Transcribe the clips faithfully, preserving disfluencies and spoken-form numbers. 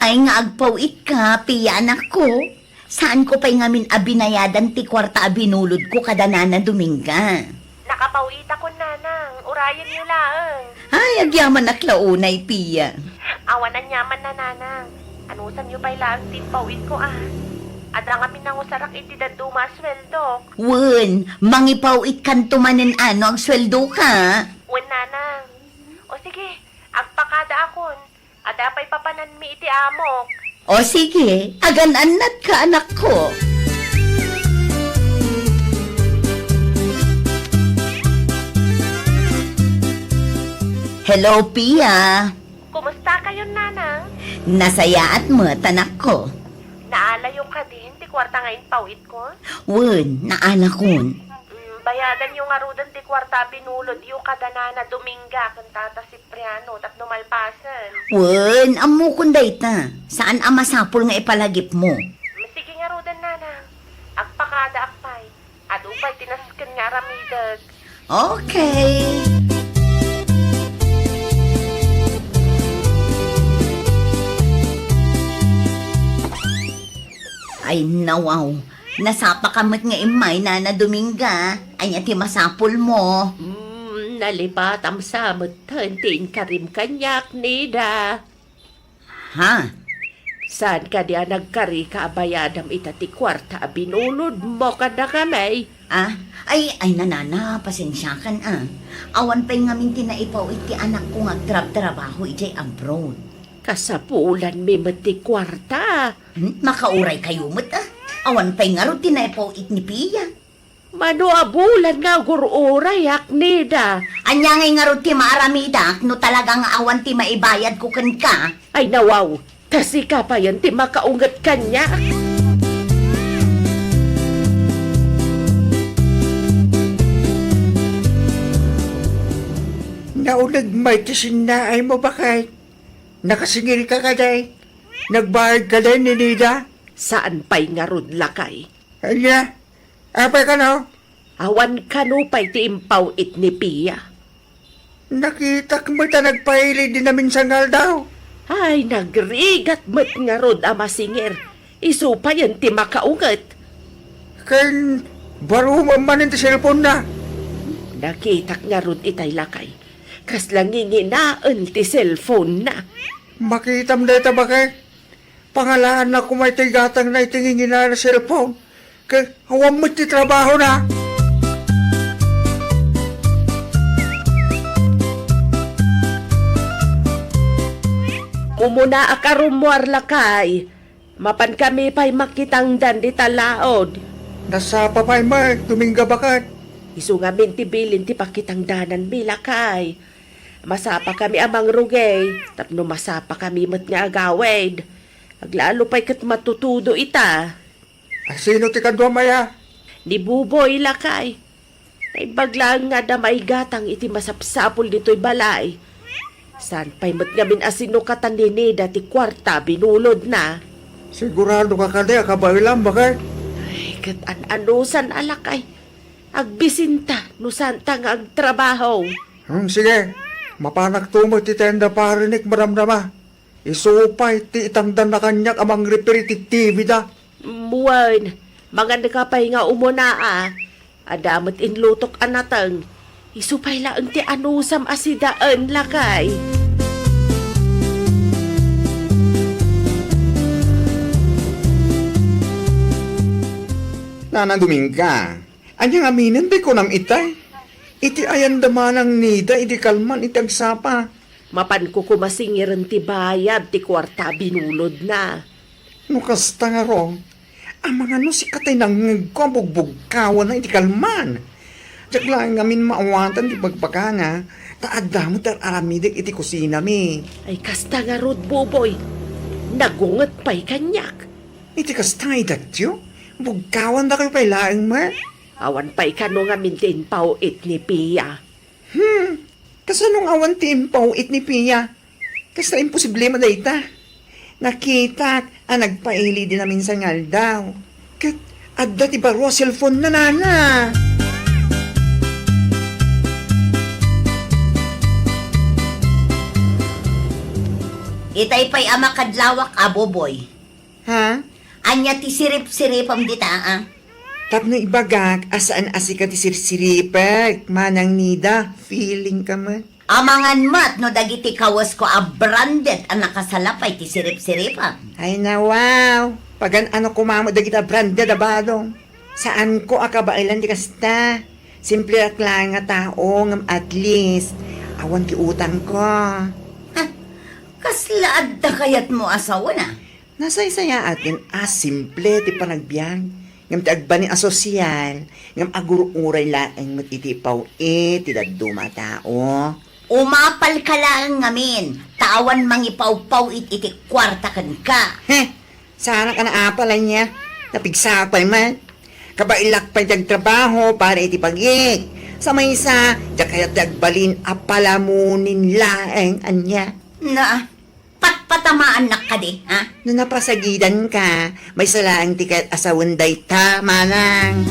Ay nga agpaw-itka, Pia, anakko. Saanko pay ngamin a binayadan ti kuarta a binulodko kada Nana Dominga. Nakapaw-itakon, Nanang. Urayenyo laeng. Ay, agyamanak la unay, Pia. Awan aniamanna, Nanang. Anusamyo pay laeng ti impaw-itko, a. Adda ngamin nangusarak iti dadduma a sueldok. Wen, mangipaw-itkanto manen no agsueldoka. Wen, Nanang. O sige, agpakadaakon. Adda pay papananmi iti amok. O sige, agan-annatka, anakko. Hello, Pia. Kumusta kayon, Nanang? Nasayaat met, anakko. Naalayo kadin ti kuarta nga impaw-itko? Wen, naalakon. Mm, bayadanyo ngaruden ti kuarta a binulodyo kada Nana Dominga ken Tata Cipriano tapno malpasen. Wen, ammokon dayta. Saan a masapul nga ipalagipmo. Mm, sige ngaruden, Nanang. Agpakadaak pay. Adu pay ti nasken nga aramidek. Okay. Ay, nawaw. Nasapaka met nga immay, Nana Dominga. Ania ti masapulmo? Hmm, nalipatam sa metten ti inkarim kaniak, Nida. Ha? Saan kadi a nagkarika a bayadam ita ti kuarta a binulodmo kadakami? Ah, ay, ay, Nana, pasensiakan, a. Awan pay ngamin ti naipaw-it ti anakko nga agtrabtrabaho idiay abroad. Kasapulanmi met ti kuarta. Hmm, makauraykayo met, a. Awan pay ngarud ti naipaw-it ni Pia. Mano a bulan nga agur-urayak, Nida. Ania ngay ngarud ti maaramidak no talaga nga awan ti maibayadko kenka? Ay, nawaw, ta sika payen ti makaunget kaniak. Nauneg met ti sinnaaymo, baket. Nakasingirka kadi? Nagbayadka kadi ni Nida? Saan pay ngarud, lakay. Ania? Apay kano? Awan kano pay ti impaw-it ni Pia. Nakitak met a nagpaili idi naminsan nga aldaw. Ay, nagrigat met ngarud a masingir. Isu payen ti makaunget. Ken baro met manen ti cellphone-na. Nakitak ngarud itay, lakay. Kasla nginginaen ti cellphone-na. Makitam dayta, baket. Pangalaanna koma iti gatangna iti ngingina a cellphone. Ket awan met ti trabahona. Umuna a karummuar, lakay. Mapankami pay makitangdan dita laod. Nasapa pay met, Dominga, baket. Isu ngamin ti bilin ti pakitangdananmi, lakay. Masapakami a mangrugey, tapno masapakami met nga agawid. Aglalo pay ket matutudo ita. A, sino ti kaduam aya? Ni Buboy, lakay. Naimbag laeng nga adda maigatang iti masapsapul ditoy balay. Saan pay met ngamin a sinukatan ni Nida ti kuarta a binulodna. Siguradoka kadi a kabaelam, baket? Ay, ket an-anusan a, lakay. Agbisinta no saanta nga agtrabaho. Hmm, sige. Mapanakto met iti anda parinek madamdama. Isu pay ti itangdanna kaniak a mangrepair iti T V da. Wen, mangannaka pay nga umuna, a. Adda met inlutok a nateng. Isu pay laeng ti anusam a sidaen, lakay. Nana Dominga, ania ngaminen ti kunam itay? Iti ayanda manang Nida idi kalman iti agsapa. Mapanko koma singiren ti bayad ti kuarta a binulodna. No kasta ngarud, amangan no sika tay nangngegko a bugbugkawanna iti kalman. Diak laeng ngamin maawatan ti bagbagana, ta adda met ti ar-aramidek iti kusinami. Ay, kasta ngarud, Buboy. Nagunget pay kaniak. Iti kasta nga idatyo, bugkawandakayo pay laeng met. Awan pay kano ngamin ti impaw-it ni Pia. Hmm, kasano nga awan ti impaw-it ni Pia? Kasta imposible man dayta. Nakitak a nagpaili idi naminsan nga aldaw. Ket adda ti baro a cellphone-na, nana. Itay pay a makadlawak a, Boboy. Ha? Ania ti sirip-siripem dita, a? Tapno ibagak a saan a sika ti sirsiripek, Manang Nida, feeling ka met. Amangan met no dagiti kawesko a branded a nakasalapay ti sirip-siripem. Ay, nawaw. Pagan-ano koma met dagiti a branded a badong. Saanko a kabaelan ti kasta. Simple ak laeng nga tao, ngem at least, awan ti utangko. Ha? Kasla adda kayatmo a sawen, a? Nasaysayaat ken a simple ti panagbiag, ngem ti agbalin a sosyal, ngem agur-uray laeng met iti ipaw-it ti dadduma a tao. Umapalka laeng ngamin, ta awan mangipawpaw-it iti kuarta kenka. He! Saanak a naapal ania? Napigsaak pay met. Kabaelak pay ti agtrabaho para iti pag-it. Sa maysa, diak kayat ti agbalin a palamunin laeng ania. Na, patpatamaannak kadi, ha? No napasagidanka, maysa laeng ti kayat a sawen dayta, Manang.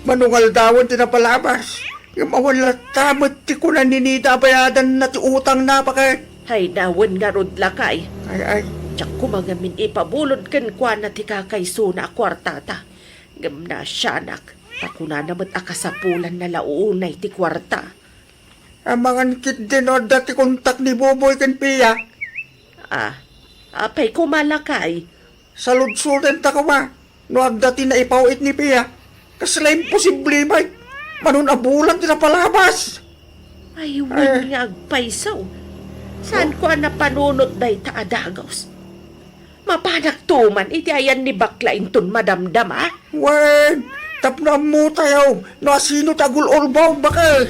Manungaldawan ti napalabas. Ngem awan latta met ti kuna ni Nida a bayadanna ti utangna, baket. Ay, nawen ngarud, lakay. Ay, ay. Diak koma ngamin ipabulod kenkuana ti kakaysona a kuartata. Ngem naasianak, ta kunana met a kasapulanna la unay ti kuarta. Amangan ketdi no adda ti kontak ni Boboy ken Pia. Ah, apay koma, lakay? Saludsodenta koma no adda ti naipaw-it ni Pia. Kasla imposible pay. Mano a bulan ti napalabas. Ay, wen nga agpayso. Saanko a napanunot dayta a dagus. Mapanakto man iti ayan ni bakla inton madamdama. Wen, tapno ammotayo no asino ti agul-ulbod, baket.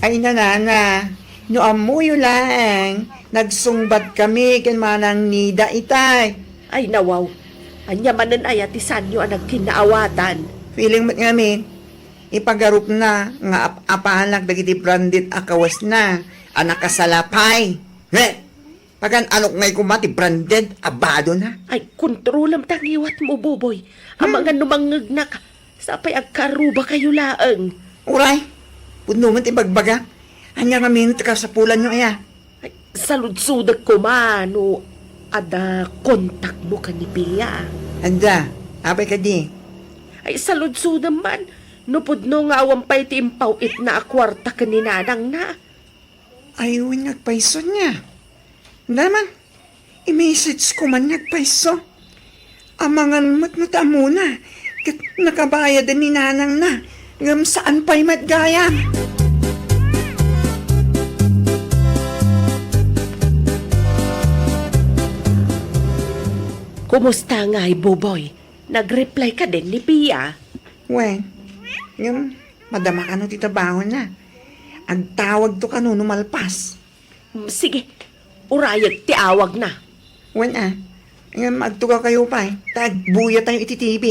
Ay, nanana, no ammoyo laeng, nagsungbat kami ken Manang Nida itay. Ay, nawaw. Ania manen aya ti saanyo a nagkinnaawatan? Feeling met ngamin, ipagarupna nga ap-apanak dagiti branded a kawesna a nakasalapay. He! Pagan-anok ngay koma ti branded a badona? Ay, kontrolam ta ngiwatmo, Boboy. Hmm. Amangan no mangngegnak, sapay agkarrubakayo laeng. Uray, pudno met ti bagbaga. Ania ngamin ti kasapulanyo aya? Ay, saludsodek koma no adda kontakmo ken ni Pia. Adda, apay kadi? Ay, saludsodem man no pudno nga awan pay ti impaw-itna a kuarta ken ni nanangna. Ay, wen nga agpayso nia. Daman, i-message ko man nga agpayso. Amangan met no ti ammona, ket nakabayaden ni nanangna, ngem saan pay met gayam. Kumusta ngay, Boboy? Nag-reply kadin ni Pia? Wen, ngem madama kano ti trabahona. Agtawagto kano no malpas. Mm, sige, urayek ti awagna. Wen a, ngem agtugawkayo pay, ta agbuyatayo iti T V.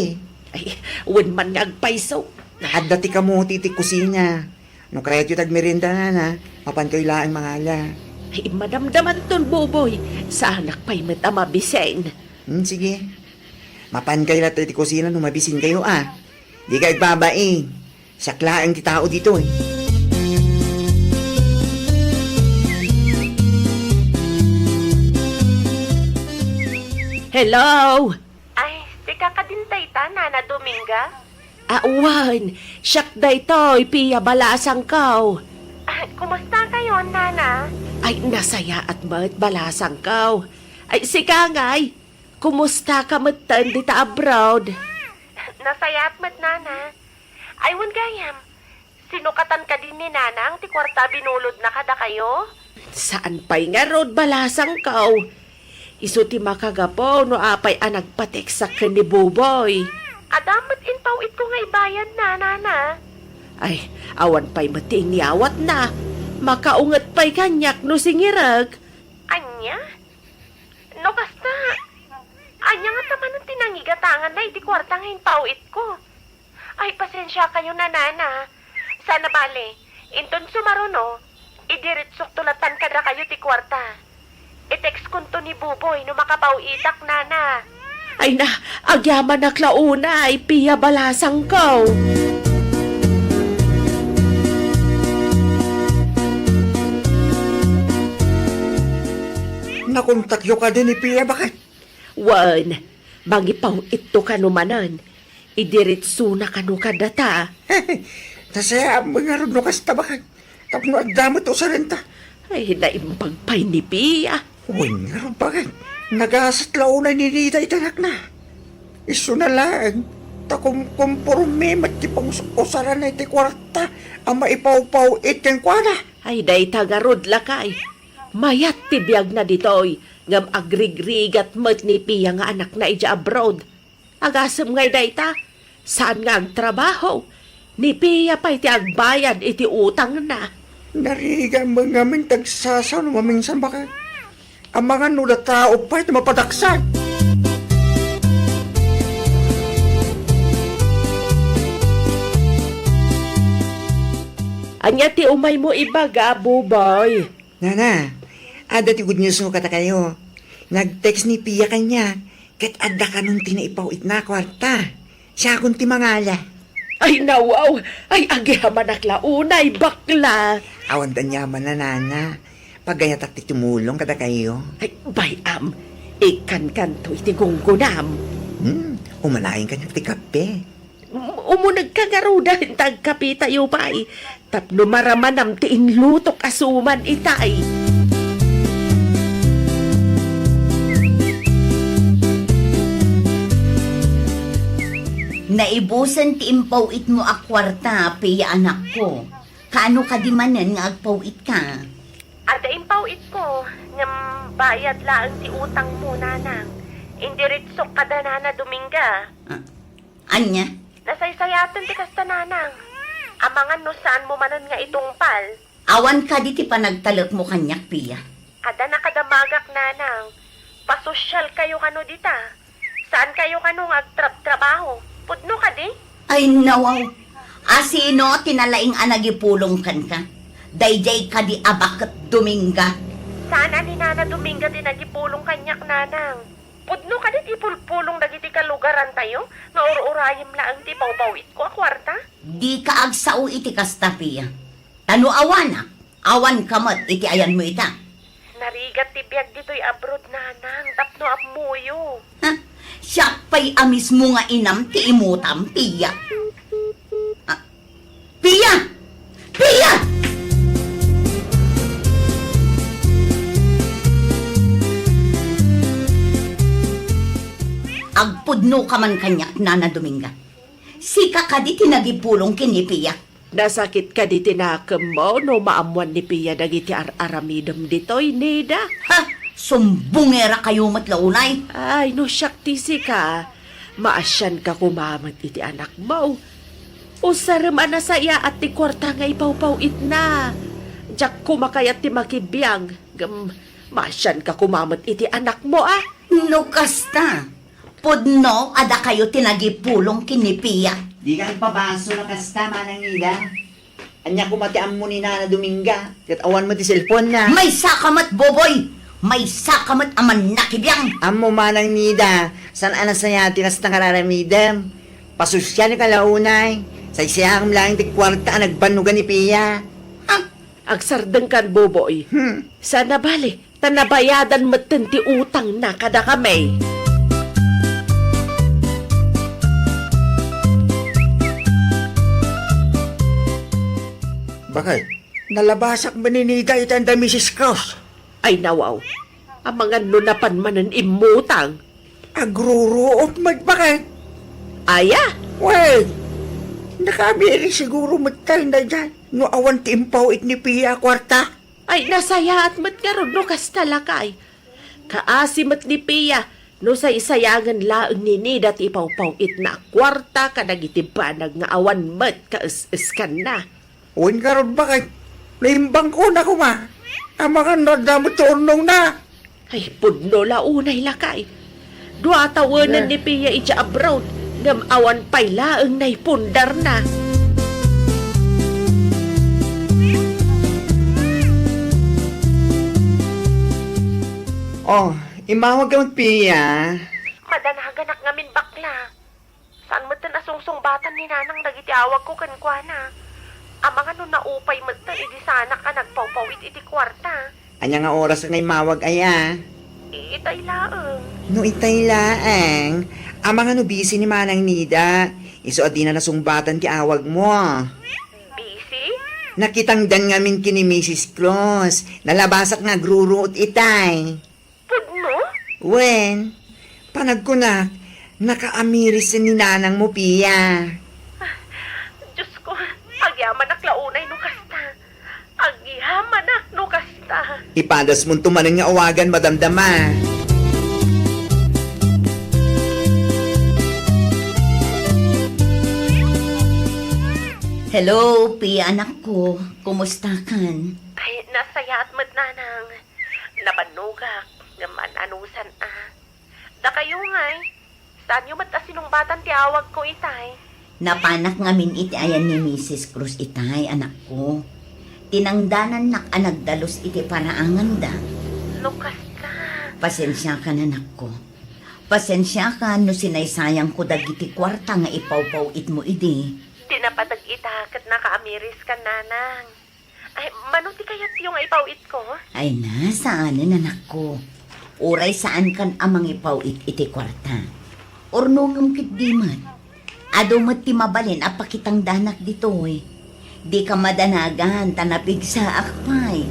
Ay, wen man nga agpayso. Adda ti kamote iti kusina. No kayatyo ti agmerienda, nana, mapankayo laeng mangala. Ay, madamdamanton, Boboy. Saanak pay met a mabisin. Hmm, sige. Mapankayo latta iti kusina no mabisinkayo, a. Dika agbabain. Siak laeng ti tao ditoy. Hello? Ay, sika kadin dayta, Nana Dominga? Awan, siak daytoy, Pia balasangko. Ah, kumusta kayon, Nana? Ay, nasayaat met, balasangko. Ay, sika ngay, kumusta ka metten dita abroad? Nasayaat met, Nana. Ay, wen gayam, sinukatan kadin ni Nanang ti kuarta a binulodna kadakayo? Saan pay ngarud, balasangko. Isu ti makagapu no apay a nagpateksak ken ni Boboy. Adda met impaw-itko nga ibayadna, Nana. Ay, awan pay met ti inyawatna. Makaunget pay kaniak no singirek. Ania? No kasta, ania ngata manen ti nangigatanganna iti kuarta nga impaw-itko? Ay, pasensiakayo, Nana. Saan a bale, inton sumaruno, idiretsokto lattan kadakayo ti kuarta. I-textkonto ni Buboy no makapaw-itak, Nana. Ay na, agyamanak la unay, Pia balasangko. Nakontakyo kadi ni Pia, baket? Wen, mangipaw-itto kano manen. Idiretsona kano kadata. Nasayaat ngarud no kasta, baket. Tapno adda met usarenta. Ay, naimbag pay ni Pia. Wen ngarud, baket. Nagasat la unay ni Nida iti anakna. Isuna laeng, ta kumkomporme met ti pangus-, usaranna iti kuarta a maipawpaw-it kenkuana. Ay, dayta ngarud, lakay. Mayat ti biagna ditoy, ngem agrigrigat met ni Pia nga anakna idiay abroad. Agasem ngay dayta, saan nga agtrabaho. Ni Pia pay ti agbayad iti utangna. Narigat met ngamin ti agsasao no mamingsan, baket. Amangan no adda tao pay ti mapadaksan. Ania ti umaymo ibaga, Buboy? Nana, adda ti good news mo kadakayo. Nag-text ni Pia kaniak, ket adda kanon ti naipaw-itna a kuarta. Siakon ti mangala. Ay, nawaw! Ay, agyamanak la unay, bakla! Awan ti aniamanna, Nana. Pagayatak ti tumulong kadakayo. Ay, bay-am, ikkankanto iti gunggonam. Hmm, umalayen kaniak ti kape. Um-, umunegka ngaruden ta agkapetayo pay. Tapno maramanam ti inlutok a suman itay. Naibusen ti impaw-itmo a kuarta, Pia, anakko. Kaano kadi manen nga agpaw-itka? Adda impaw-itko, ngem bayad laeng ti utangmo, Nanang. Indiretsok kada Nana Dominga. Ah, ania? Nasaysayaten ti kasta, Nanang. Amangan no saanmo manen nga itungpal. Awan kadi ti panagtalekmo kaniak, Pia? Adda nakadamagak, Nanang. Pasosyalkayo kano dita. Saankayo kano nga agtrabtrabaho? Pudno kadi? Ay, nawaw. A sino ti nalaing a nagipulong kenka? Daydiay kadi a baket Dominga? Saan a ni Nana Dominga ti nagipulong kaniak, Nanang. Pudno kadi ti pulpulong dagiti kalugarantayo nga ur-urayem laeng ti pawpaw-itko a kuarta? Dika agsao iti kasta, Pia. Ta no awanak, awanka met iti ayanmo ita. Narigat ti biag ditoy abroad, Nanang, tapno ammoyo. Ha? Siak pay a mismo nga inam ti imutam, Pia. Ah, Pia! Pia! Agpudnoka man kaniak, Nana Dominga. Sika kadi ti nagipulong ken ni Pia? Nasakit kadi ti nakemmo no maammoan ni Pia dagiti ar-aramidem ditoy, Nida? Ha! Sumbongerakayo met la unay. Ay, no siak ti sika, maasianka koma met iti anakmo. Usarem a nasayaat ti kuarta nga ipawpaw-itna. Diak koma kayat ti makibiag, ngem maasianka koma met iti anakmo, a? No kasta, pudno a dakayo ti nagipulong ken ni Pia. Dika agpabaso no kasta, Manang Nida. Ania koma ti ammo ni Nana Dominga, ket awan met ti cellphone-na. Maysaka met, Boboy! Maysaka met a mannakibiang! Ammo, Manang Nida, saan a nasayaat ti kasta nga ar-aramidem. Pasosyalka la unay. Saysayam laeng ti kuarta a nagbannogan ni Pia. Ha? Agsardengkan, Boboy. Hmm. Saan a bale, ta nabayadan metten ti utangna kadakami. Bakit? Nalabasak manen ni Nida iti anda Misis Cross. Ay, nawaw. Amangan no napan manen immutang. Agruruot met, bakit? Aya? Well, nakabiiri siguro met tayo na dyan. No awan ti impaw-it ni Pia a kuarta. Ay, nasayaat met ngarud no kasta, lakay. Kaasi met ni Pia no saysayangen laeng ni Nida ti ipawpaw-itna a kuarta kadagiti banag nga awan met kaes-eskanna. Wen ngarud, bakit? Naimbangkona koma. Amangan no adda met ti urnongna. Ay, pudno la unay, lakay. Dua tawenen ni Pia idiay abroad, ngem awan pay laeng naipundarna. Oh, immawag ka met, Pia. Madanaganak ngamin, bakla. Saan metten a sungsungbatan ni Nanang dagiti awagko kenkuana? Amangan no naupay metten idi saanak a nagpawpawit iti kuarta. Ania nga oras nga immawag aya? Itay laeng. No itay laeng, amangan no busy ni Manang Nida. Isu a dina nasungbatan ti awagmo. Busy? Nakitangdan ngamin ken ni Misis Cruz. Nalabasak nga agruruot itay. Pudno? Wen, panagkunak, nakaamiris ni nanangmo, Pia. Diyos ko, agyamanak la unay no kasta. Agyamanak no kasta. Ipadasmonto manen nga awagan, madamdama. Hello, Pia, anakko. Kumustakan? Ay, nasayaat met, Nanang. Nabannogak, ngem an-anusan a. Dakayo ngay, saanyo met a sinungbatan ti awagko itay? Napanak ngamin iti ayan ni Misis Cruz itay, anakko. Tinangdanannak a nagdalus iti paraanganda. No kasta. Pasensiakan, anakko. Pasensiakan no sinaysayangko dagiti kuarta nga ipawpaw-itmo idi. Ti napateg ita ket nakaamiriskan, Nanang. Ay, mano ti kayatyo nga ipaw-itko? Ay na, saanen, anakko. Uray saankan a mangipaw-it iti kuarta. Urnongem ketdi met. Adu met ti mabalin a pakitangdanak ditoy. Dika madanagan ta napigsaak pay.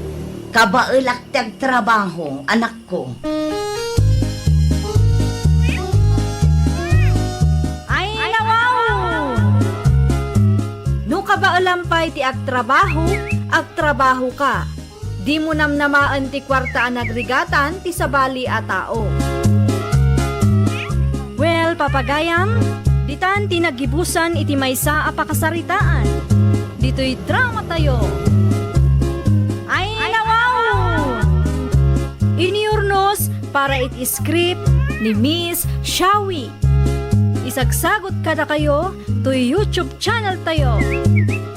Kabaelak ti agtrabaho, anakko. Ay, nawaw! No kabaelam pay ti agtrabaho, agtrabahoka. Dimo namnamaen ti kuarta a nagrigatan ti sabali a tao. Well, papagayam, ditan ti naggibusan iti maysa a pakasaritaan. Ditoy dramatayo. Ay, nawaw! Iniurnos para iti script ni Miss Shawi. Isagsagot kadakayo toy YouTube channel tayo,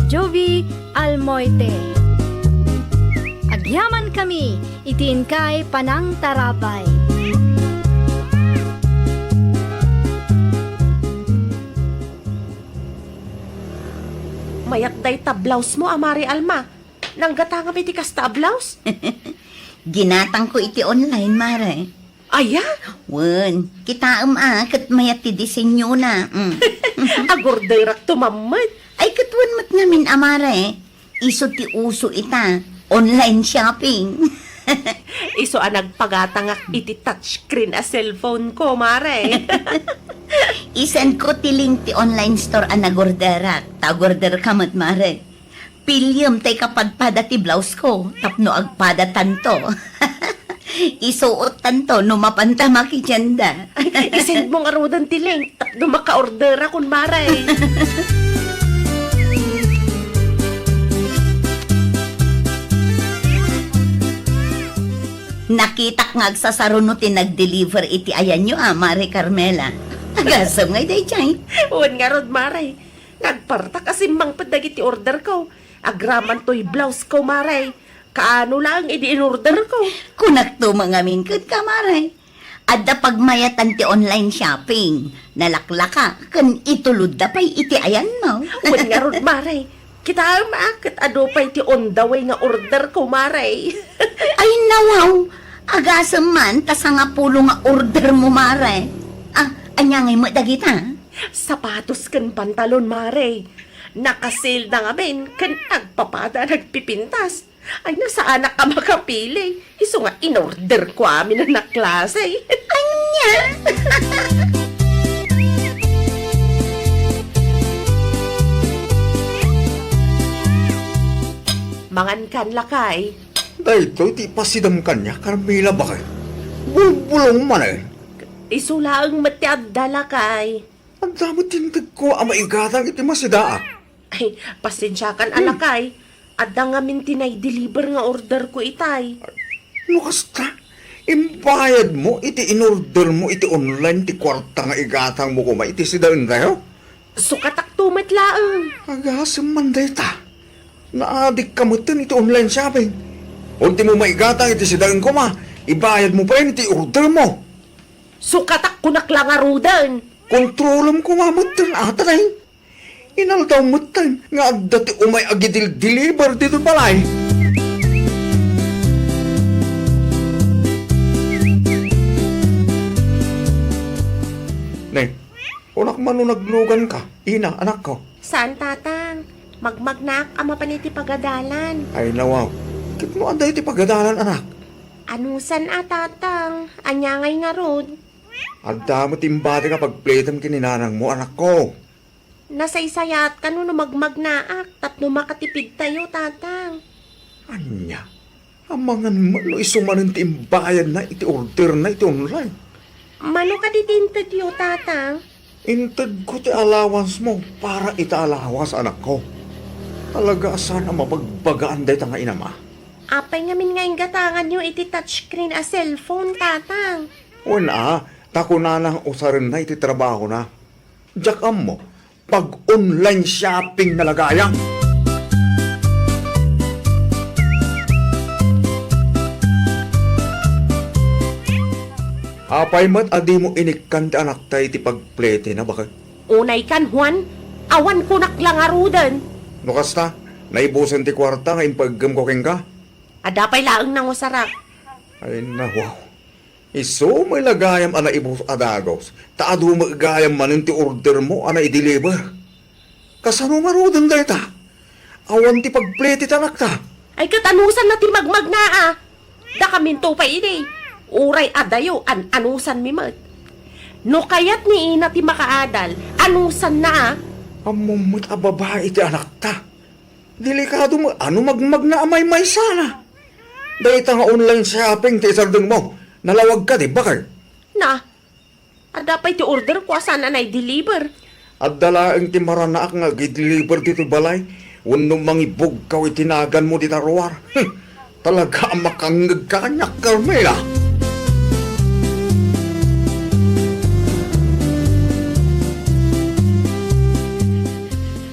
Jovie Almoite. Agyamankami iti inkay panangtarabay. Mayat dayta blouse mo, a Mare Alma. Nanggatangam iti kasta a blouse? Ginatangko iti online, Mare. Aya? Wen, kitaem a, ket mayat ti disenyona. Mm. Agorderak to mammet. Ay, ket wen met ngamin a, Mare. Isu ti uso ita, online shopping. Isu a nagpagatangak iti touchscreen a cellphone ko, Mare. Isend ko ti link ti online store a nagorderak. Ta agorder ka met, Mare. Piliem tay kapadpada ti blouse ko tapno agpadatanto. Isuottanto no mapanta makitienda. Isend mo ngaruden ti link tapno makaorderakon, Mare. Nakitak nga agsasaruno ti nag-deliver iti ayanyo a, Mare Carmela. Agasem ngay daydiay? Wen ngarud, Mare. Nagpartak a simmangpet dagiti order ko. Agraman toy blouse ko, Mare. Kaano laeng idi in-order ko? Kunakto mangamin kenka, Mare. Adda pagmayatan ti online shopping. Nalaklaka ken itulodda pay iti ayanmo. Wen ngarud, Mare. Kitaem a, ket adu pay ti on the way nga order ko, Mare. Ay, nawaw! Agasem man ta sangapulo nga order mo, Mare. Ah, ania ngay met dagita? Sapatos ken pantalon, Mare. Naka-sale da ngamin ken agpapada nagpipintas. Ay, na, saanak a makapili. Isu nga in-order ko amin a klase. Ania? Mangan kan, lakay. Daytoy ti ipasidam kaniak, Carmela, baket. Bulbulong manen. Isu laeng met ti adda, lakay. Adda met ti integko a maigatang iti masidaak. Ay, pasensiakan a, hmm, lakay. Adda ngamin ti nai-deliver nga order ko itay. No kasta, imbayadmo iti in-order mo iti online ti kuarta nga igatangmo koma iti sidaentayo? Sukatakto met laeng. Agasem man dayta. Naadikka metten iti online shopping. Ultimo maigatang iti sidaen koma, Ibayadmo pay ti ordermo. Sukatak kunak la ngaruden. Kontrolem koma metten, Ate Nay. Inaldaw metten nga adda ti umay agidil-deliver ditoy balay. Ne, kunak man no nagluganka, Ina, anakko. Saan, Tatang. Magmagnaak a mapan iti pagadalan. Ay, nawaw. Ket no adda iti pagadalan, anak? Anusan a, Tatang. Ania ngay ngarud? Adda met imbati nga pagpletem ken ni nanangmo, anakko. Nasaysayaat kano no magmagnaak tapno makatipidtayo, Tatang. Ania? Amangan met no isu manen ti imbayadna iti orderna iti online. Mano kadi ti intedyo, Tatang? Intedko ti allowance mo para ita allowance, anakko. Talaga a saan a mabagbagaan dayta nga inam a. Apay ngamin nga inggatanganyo iti touchscreen a cellphone, Tatang? Wen a, ta kunana nga usarenna iti trabahona. Diak ammo, pag-online shopping na la gayam. Apay met a dimo inikkan ti anakta iti pagpletina, baket? Unay kan, Juan, awan kunak la ngaruden. No kasta, naibusen ti kuarta nga impaeggem ko kenka. Adda pay laeng nangusarak. Ay, nawaw. Isu met la gayam a naibus a dagus, ta adu met gayam manen ti order mo a naideliver. Kasano ngaruden dayta? Awan ti pagplete ti anakta. Ay, ket anusanna ti magmagna a? Dakaminto pay idi. Uray adayo, an-anusanmi met. No kayat ni ina ti makaadal, anusanna a? Ammom met a babai ti anakta. Delikado met a no magmagna a maymaysana. Dayta nga online shopping ti isardengmo. Nalawag kadi, baket? Na, adda pay ti order ko a saan a naideliver. Adda laeng ti maranaak nga agideliver ditoy balay, wenno mangibugkaw iti naganmo dita ruar. Hmm, talaga a makangngegka kaniak, Carmela.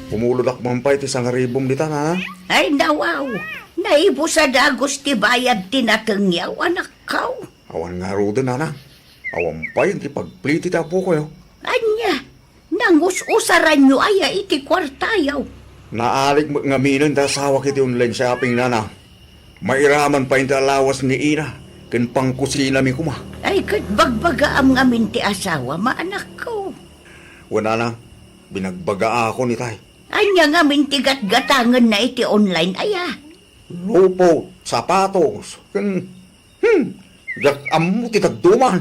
Pumulodak man pay ti sangaribum dita, nana. Ay, nawaw. Naibus a dagus ti bayad ti natengyaw, anakko. Awan ngaruden, nana. Awan pay ti pagplete ti apokoyo. Ania? Nangus-usaranyo aya iti kuartayo? Naarig met ngaminen ti asawak iti online shopping, nana. Mairaman pay ti alawas ni ina ken pangkusinami koma. Ay, ket bagbagaam ngamin ti asawam, anakko. Wen, nana, binagbagaakon itay. Ania ngamin ti gatgatangenna iti online aya? Lupot, sapatos, ken, hmm, diak ammo ti dadduma.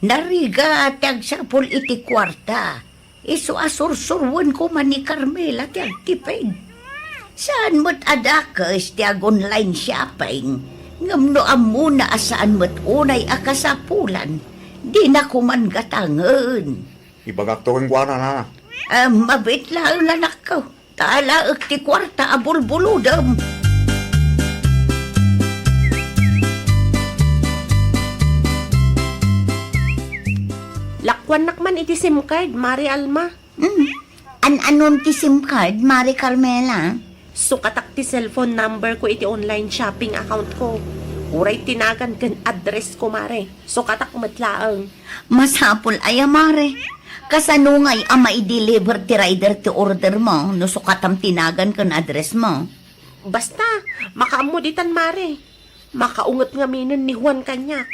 Narigat ti agsapul iti kuarta. Isu a sursuroen koma ni Carmela ti agtiped. Saan met a dakes ti ag-online shopping, ngem no ammona a saan met unay a kasapulan, dina koman gatangen. Ibagakto kenkuana, nana. Ah, mabiit laeng, anakko. Ta alaek ti kuarta a bulbulodem. Lakuannak man iti sim card, Mare Alma. Hmm. An-anon ti sim card, Mare Carmela? Sukatak ti cellphone number ko iti online shopping account ko. Uray ti nagan ken address ko, Mare. Sukatak met laeng. Masapul aya, Mare? Kasano ngay a maideliver ti rider ti order mo no sukatam ti nagan ken address mo? Basta, makaammo ditan, Mare. Makaunget ngaminen ni Juan kaniak.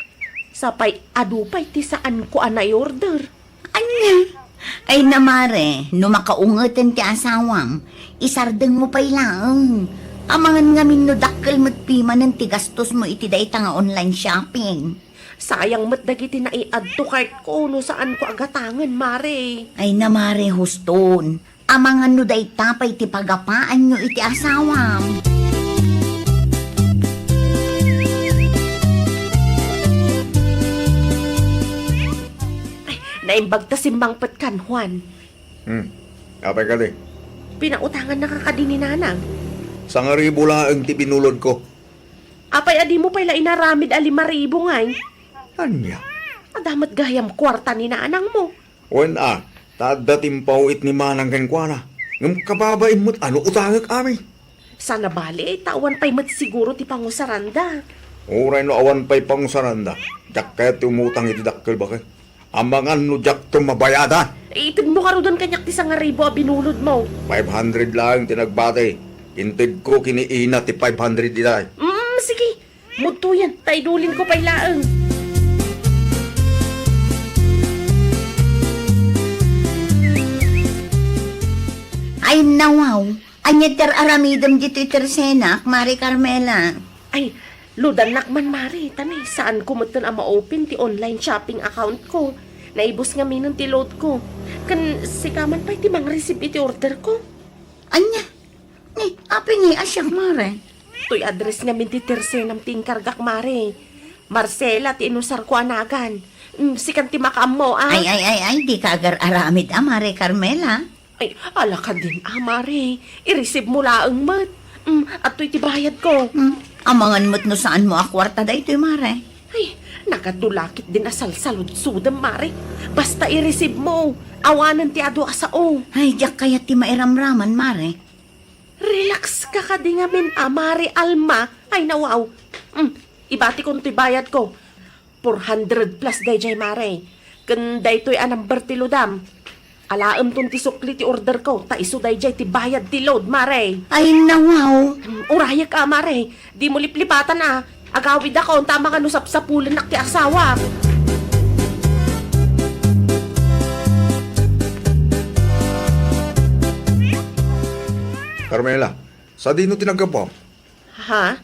Sapay adu pay ti saanko a naiorder. Ania? Ay na, Mare, no makaungeten ti asawam, isardengmo pay laeng. Amangan ngamin no dakkel met pimanen ti gastosmo iti dayta nga online shopping. Sayang met dagiti nai-add to cart ko no saanko a gatangen, Mare. Ay na, Mare, huston. Amangan no dayta pay ti pagapaanyo iti asawam. Ay, naimbag ta simmangpet kan Juan. Hmm. Apay kadi? Pinautangannaka kadi ni Nanang. Sangaribu laeng ti binulodko. Apay a dimo pay la inaramid a lima ribu ngay? Ania? Adda met gayam kuarta ni nanangmo. Wen a, ta adda ti impauit ni Manang kenkuana. Ngem kababain met a no utangek amin. Sana bali, ta awan pay met siguro ti pangusaranda. Uray no awan pay pangusananda, diak kayat ti umutang iti dakkel, baket. Amangan no diakto mabayadan. Itedmo ngaruden kaniak ti sangaribu a binulodmo. Five hundred laeng ti nagbati. Intedko ken ni Ina ti five hundred itay. Mm, sige. Mudtoyen, ta idulinko pay laeng. Ay, nawaw. Ania ti ar-aramidem ditoy tersenak, Mare Carmela? Ay, loadannak man, Mare, ta ni, saanko metten a ma-open ti online shopping account ko. Naibus ngaminen ti load ko. Ken sika man pay ti mangreceive iti order ko. Ania? Ni, apay ngay a siak, Mare? Toy address ngamin ti tersenam ti inkargak, Mare. Marcela ti inusarko a nagan. Mm, sikan ti makaammo, a? Ay, ay, ay, ay, dika agar-aramid a, Mare Carmela. Ay, ala kadin a, Mare. I-receive mo laeng met. Mm, adtoy ti bayad ko. Hmm, amangan met no saanmo a kuarta daytoy, Mare. Ay, nagadu la ketdin a salsaludsodem, Mare. Basta i-receive mo. Awanen ti adu a sao. Ay, diak kayat ti mairamraman, Mare. Relax ka kadi ngamin a, Mare Alma. Ay, nawaw. Mm, ibatikon toy bayad ko. Four hundred plus dayjay, Mare. Ken daytoy a number ti loadam. Alaemton ti sukli ti order ko, ta isu dayjay ti bayad ti load, Mare. Ay, nawaw. Mm, urayek a, Mare. Dimo liplipatan a. Agawidakon ta amangan no sapsapulennak ti asawak. Carmela, sadino ti naggapuam? Ha?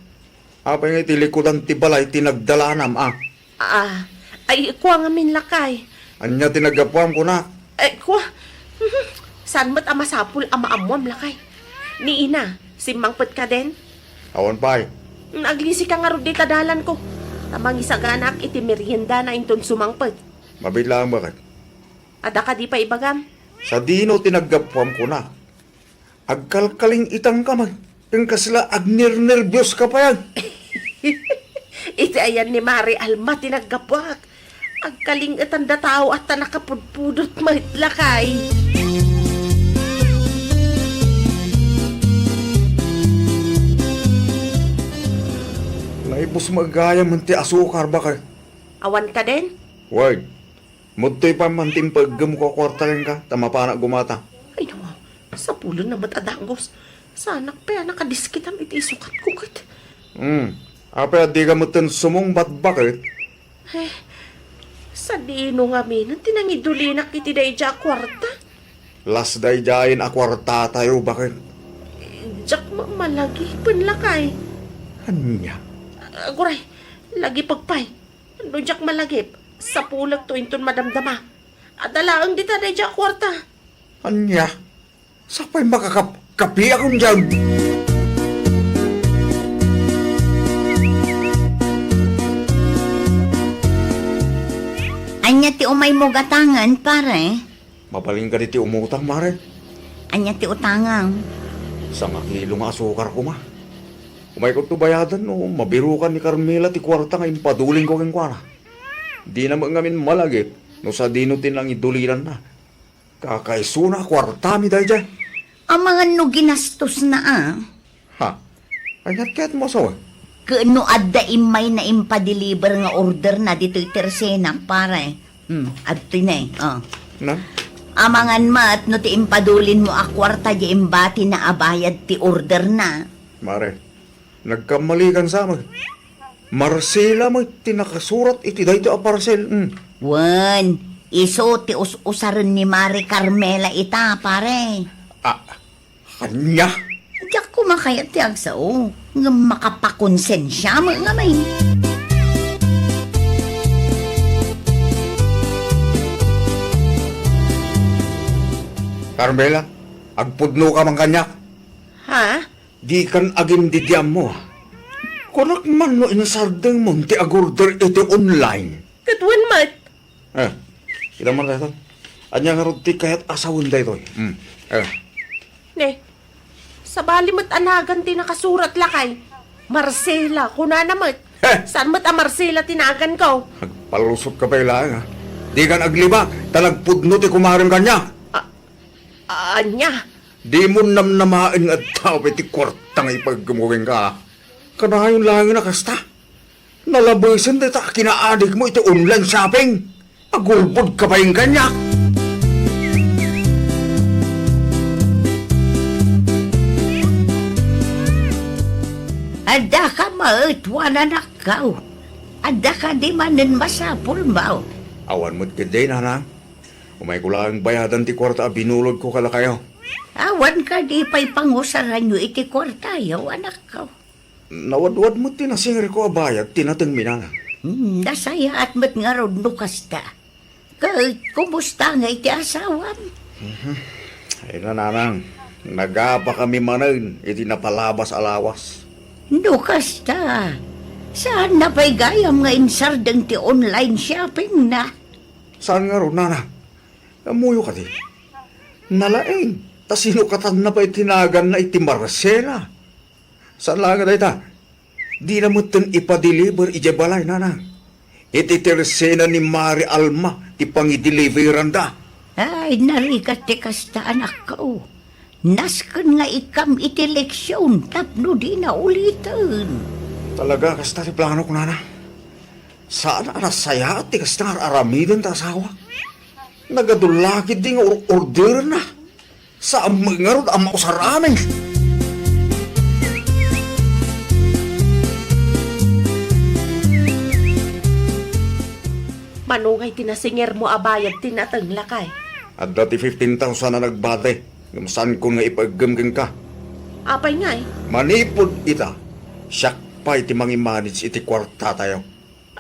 Apay nga iti likudan ti balay ti nagdalanam, a? Ah, ay, kua ngamin, lakay. Ania ti naggapuam, kunak? Eh, kua? Saan met a masapul a maammuam, lakay? Ni Ina, simmangpet ka den? Awan pay. Aglisika ngarud dita dalan ko. Ta mangisaganaak iti meriendana inton sumangpet. Mabiit laeng, baket. Adda kadi pay ibagam? Sadino ti naggapuam, kunak? Agkalkaling-itangka met, ken kasla agnernerbios ka pay. Iti ayan ni Mare Alma ti naggapuak. Agkaling-etan da tao a ta nakapudpudot met, lakay. Naibus met gayam ti asukar, baket. Awan ka den? Wait. Mudtoy pay man ti impaeggem ko a kuarta kenka, ta mapanak gumata. Ay, nawa, sapulenna met a dagus. Saanak pay a nakadiskitam iti isukat ko ket. Hmm, apay a dika metten sumungbat, baket? Eh, sadino ngamin ti nangidulinak iti daydiay a kuarta? Las daydiayen a kuartatayo, baket. Diak ma-, malagipen, lakay. Ania? Aguray, lagipek pay. No diak malagip, sapulekto inton madamdama. Adda laeng dita daydiay a kuarta. Ania? Sapay makakapkapiakon diay. Ania ti umaymo gatangen, pare? Mabalin kadi ti umutang, Mare? Ania ti utangam? Sangakilo nga asukar koma. Umayko to bayadan no mabirukan ni Carmela ti kuarta nga impadulinko kenkuana. Dina met ngamin malagip no sadino ti nangidulinanna. Kakaisuna a kuartami daydiay. Amangan no ginastosna a. Ha? Ania ti kayatmo a sawen? Ken no adda immayna impadeliver nga orderna ditoy tersenak, pare. Hmm, adtoy ne, oh. Na? Amangan met no ti impadulinmo a kuarta diay imbatina a bayad ti orderna. Mare, nagkammalikan sa met. Marcela met ti nakasurat iti daytoy a parcel. Hmm. Wen, isu ti us-usaren ni Mare Carmela ita, pare. Ah, Ania? Diak koma kayat ti agsao, ngem makapakonsensia met ngamin. Carmela, agpudno ka man kaniak? Ha? Dikan agimdidiammo, a. Kunak man no insardengmon ti agorder iti online. Ket wen met, Eh, ita man daytoy. Ania ngarud ti kayat a sawen daytoy? Hmm. Eh. Ne, sabali met a nagan ti nakasurat, lakay. Marcela, kunana met. Heh! Saan met a Marcela ti naganko? Agpalusot ka pay laeng, a. Dikan aglibak, ta nagpudno ti kumarem kaniak. A-, ania? Dimo namnamaen nga adda pay ti kuarta nga ipaeggem kenka, a. Kanayon laengen a kasta. Nalabesen dayta a kinaadikmo iti online shopping. Agulbodka pay kaniak. Adda ka met, Juan, anakko? Adda kadi manen masapulmo? Awan met ketdi, Nanang. Umayko laeng bayadan ti kuarta a binulodko kadakayo. Awan kadi pay pangusaranyo iti kuartayo, anakko? Nawadwad met ti nasingerko a bayad ti natengmi, Nanang. Hmm, nasayaat met ngarud no kasta. Ket kumusta ngay ti asawam? Mhm. Ay, Nanang, nagapakami manen iti napalabas a lawas. No kasta, saanna pay gayam nga insardeng ti online shoppingna? Saan ngarud, Nanang? Ammoyo kadi? Nalaing, ta sinokatanna pay ti naganna iti Marcela. Saan laeng a dayta, dina metten ipadeliver idiay balay, Nanang. Iti tersena ni Mari Alma ti pangideliveranda. Ay, narigat ti kasta, anakko. Nasken nga ikkam iti leksion tapno dina uliten. Talaga, kasta ti planok, Nanang. Saan a nasayaat ti kasta nga ar-aramiden ta asawa. Nagadu la ketdi nga or-orderenna. Saan met ngarud a mausar amin. Mano ngay ti nasingermo a bayad ti nateng, lakay? Adda ti fifteen thousand a nagbati, ngem saankon nga ipaeggem kenka. Apay ngay? Manipud ita, siak pay ti mangimanage iti kuartatayo.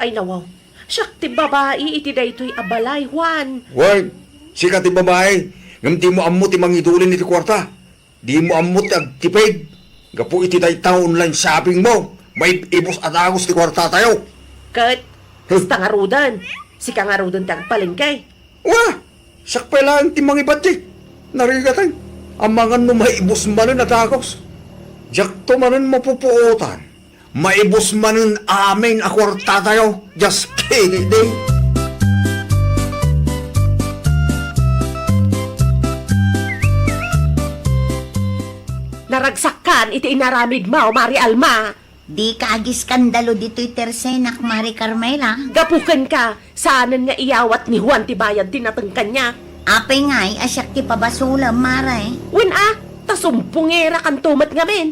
Ay, nawaw. Siak ti babai iti daytoy a balay, Juan. Wen, sika ti babai, ngem dimo ammo ti mangidulin iti kuarta. Dimo ammo ti agtipid. Gapu iti dayta online shoppingmo, maib-ibus a dagus ti kuartatayo. Ket, Huh? Kasta ngaruden. Sika ngaruden ti agpalengke. Wa! Siak pay laeng ti mangibudget. Narigaten. Amangan no maibus manen a dagus. Diakto manen mapupuotan. Maibus manen amin a kuartatayo. Just kidding. Naragsakkan iti inaramidmo, Mari Alma. Dika agiskandalo ditoy tersenak, Mari Carmela. Gapu kenka, saanen nga iyawat ni Juan ti bayad ti nateng kaniak. Apay ngay a siak ti pabasolem, Mare? Wen a, ta sumpongerakanto met ngamin.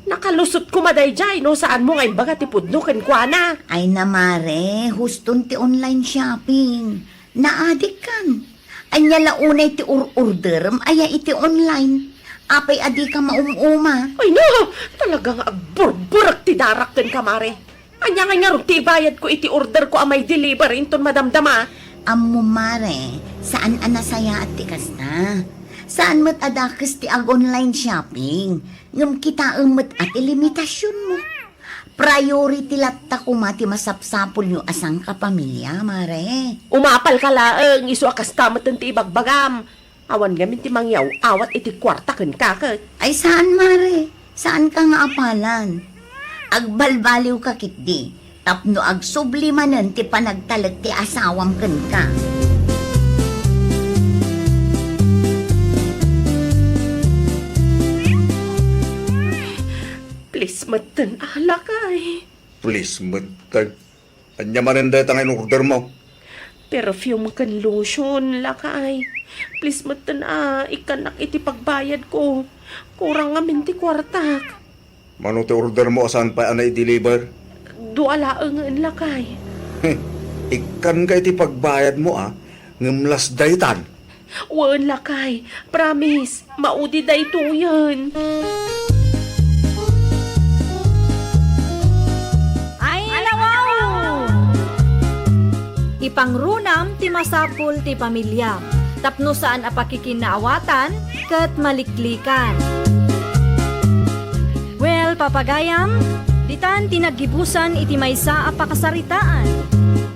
Nakalusot koma daydiay no saanmo nga imbaga ti pudno kenkuana. Ay na, Mare, huston ti online shopping. Naadikkan. Ania la unay ti or-orderem aya iti online? Apay a dika maum-uma? Ay no, talaga nga agburburek ti darak kenka, Mare. Ania ngay ngarud ti ibayadko iti orderko a maideliver inton madamdama? Ammom, Mare, saan a nasayaat ti kasta. Saan met a dakes ti ag-online shopping, ngem kitaem met a ti limitasionmo. Priority latta koma ti masapsapulyo a sangkapamilya, Mare. Umapalka laeng, isu a kasta metten ti ibagbagam. Awan ngamin ti mangyaw-awat iti kuarta kenka ket. Ay, saan, Mare. Saanka nga apalan. Agbalbaliwka ketdi tapno agsubli manen ti panagtalek ti asawam kenka. Please metten, a, lakay. Please metten. Ania manen dayta nga in-ordermo? Perfume ken lotion, lakay. Please metten a, ikkanak iti pagbayadko. Kurang ngamin ti kuartak. Mano ti ordermo a saan pay a naideliver? Dua laengen, lakay. Ikkanka iti pagbayadmo a, ngem last daytan. Wen, lakay. Promise, maudi daytoyen. Ay, nawaw! Ipangrunam ti masapul ti pamiliam tapno saan a pakikinnaawatan ket maliklikan. Well, papagayam, ditan ti naggibusan iti maysa a pakasaritaan.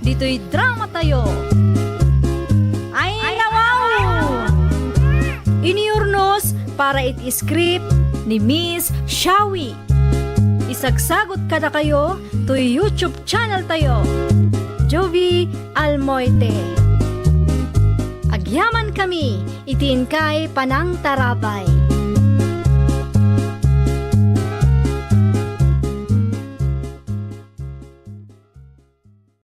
Ditoy dramatayo. Ay, nawaw! Inurnos para iti script ni Miss Shawi. Isagsagot kadakayo toy YouTube channel tayo, Jovi Almoite. Agyaman kami iti inkay panangtarabay.